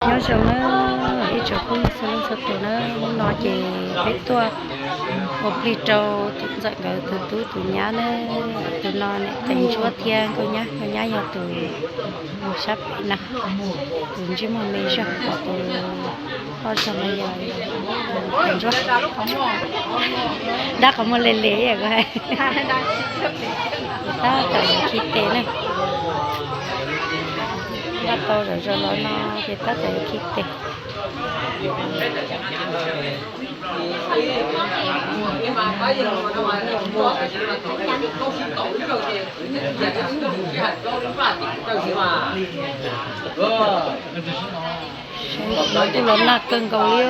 Nyob zoo na, ib tsoom phooj ywg txhua leej txhua tus na, hnub no ces peb tuaj ua plig rau tus ntxawm nkawd tus tub tus nyab na. Tus no niam tais ntsuab thiab nkauj nyab, nkauj nyab yog tus sab pem no, tus ntsej muag me zog, tus loj zog no yog tais ntsuab. Dab qhov muag le le ko hais. Tab tom yuav khi tes na. Npaj tau zom zaws los no ces tab tom yuav khi tes. Sawv ntawm no kuj los nag kawg nkaus li,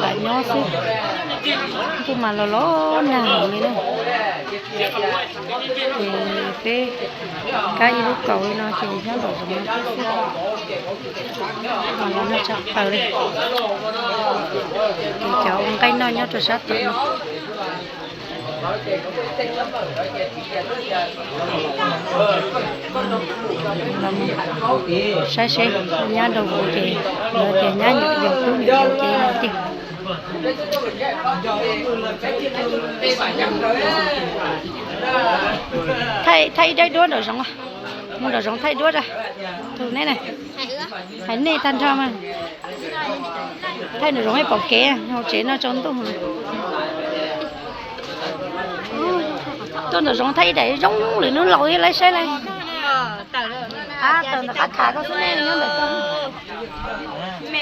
lam nyob xwb. Ntuj mas los los nag heev li na. Ces peb kab ib lub kaus li no ces nyob nraum zoov no xwb. Mas los nag tshaj plaws li. Ces cov ua nqaij noj nyob rau sab tom no. Saib seb nyab nrog kuv ces lawv tias nyab nyuam yaus tub nyuam yaus ces no tiag. Thaij, thaij ib daim duab nraum zoov, mus nraum zoov thaij duab ra. Tus neb na, hais nej tag nrho mas. Thaij nraum zoov ib pom kev hauv tsev no tsaus ntuj. Tuaj nraum zoov thaij ib daim zoo lwm hnub laus thiab lawv saib lawm. Tawm ntawm qab khav koj xwb nej nyob ntawm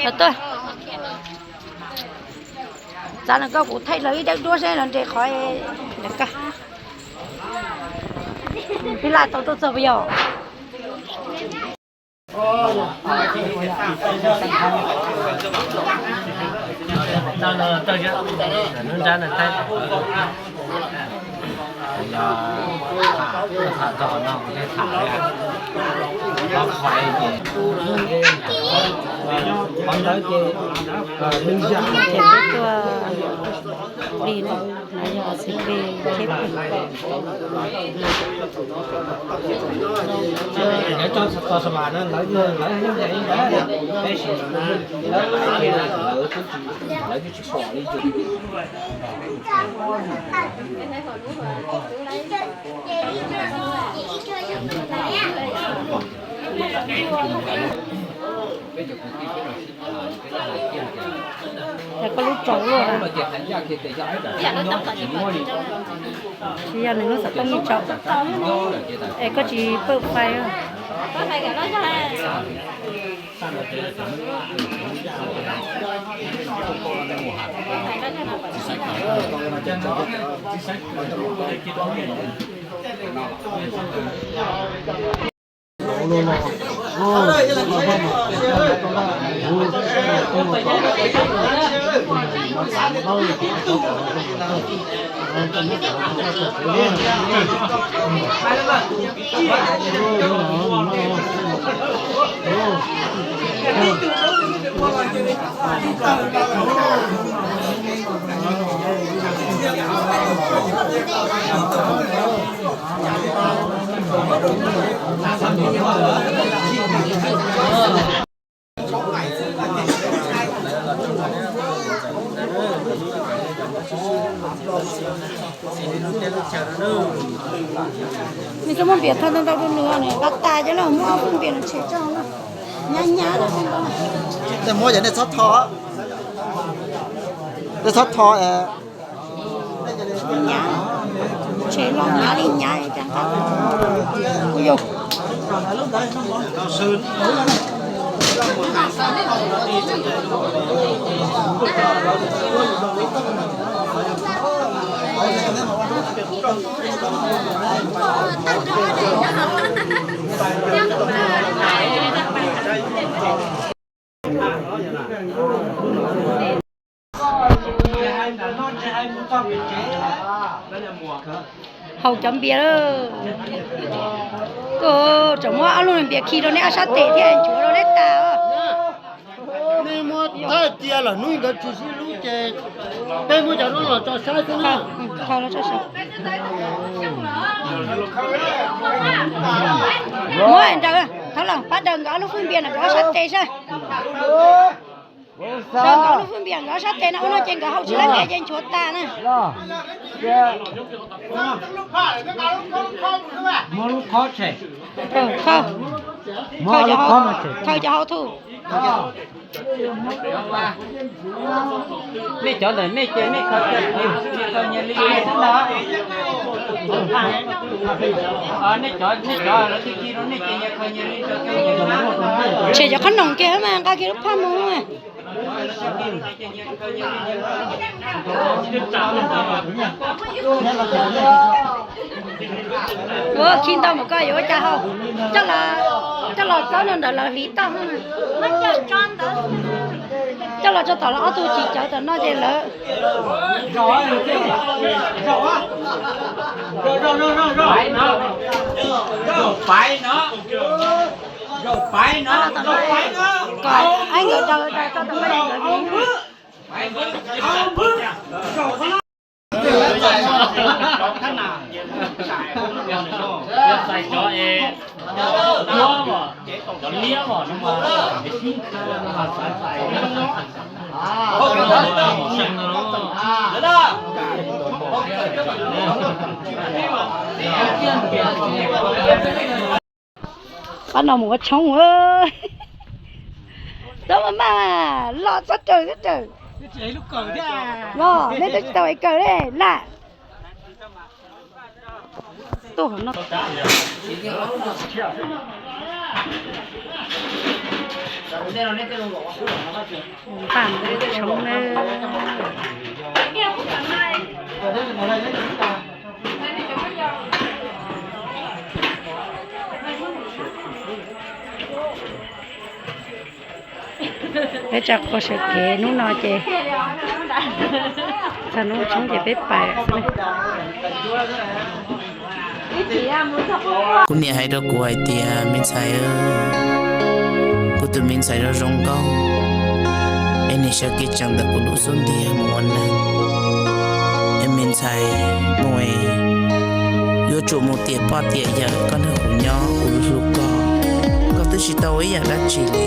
koj. Tuaj. Txav no koj kuv thaij lawv ib daim duab seb lawv nres qhov ntawm koj. Phij Laj tau tuaj txog puas yog? Ces peb tuaj plig na, no yog xib plig cheb plig. Lawv tso tso sa vas no lawv, lawv nyob nce ib ntawd, peb sim no na, lawv twb tsis, lawv twb tsis pom li. Yog koj lub tsaus luaj. Tsis yog nws lub xov tooj yeej tsaus. Es koj tsis pawj fais. Nws tsis muaj npias thawj ntau ntau rau nws, nws nqa tas cov no muab ob phooj npias no tshem tso na. Nyab nyab no. Tej muab cov nej txhob tho, nej txhob tho. Nyab, tshem los nyab li nyab cas nqa kuv yau. Haus cov npias lawm. Koj tseem muab ob lub npias khi rau neb ob sab tes thiab nchuav rau neb tas. Nej muab thawj cia los hnub nkawd tsis sib hlub ces peb muab cov no los tso saib xwb na. Muab nraws. Los pab daws nkawd ob lub fwj npias no nkawd ob sab tes saib. Daws nkawd ob lub fwj npias nkawd ob sab tes no ua no ces nkawd hau tsis laib npias ces nchuav tas na. Muab lub khob tshem. Khaws cov hau thuj. Nej cov ntawm nej ces nej khaws kiag, nej khaws nyias li xwb ntag. Nej cov, nej cov lawv tig tig rau nej ces nyias khaws nyias li rau. Tshem cov qhob noom kiag mas nqa kiag lub phaj mus. Ua khi ntau mus koj yuav ua cas hau. Coj los txob rau ntawm lawv hliv toj. Coj los tso tom lawv ob tug tsis cawv tom no ces lawv. Kom ab nkawd daws daws tso tom no. Pab no mus ua tshoob. Txhob maj maj, los txhob raws xwb raws. Los nej twb tsis tau es kaw li lawm. Tuaj no. Npaj mus ua tshoob na. Peb tsa qhua sawv kev hnub no ces txog hnub tshoob ces peb pais lawm xwb. Kuv niam hais rau kuv hais tias, me ntxhais, kuv tus me ntxhais zoo zoo nkauj, es nws sawv kev tsees ntawm kuv lub xub ntiag mus ua neeg. Es me ntxhais, mus, yuav tsum mus tiam poj tiam yawm, koj nrog kuv nyob kuv hlub koj. Koj twb tsis tau ib yam dab tsi li.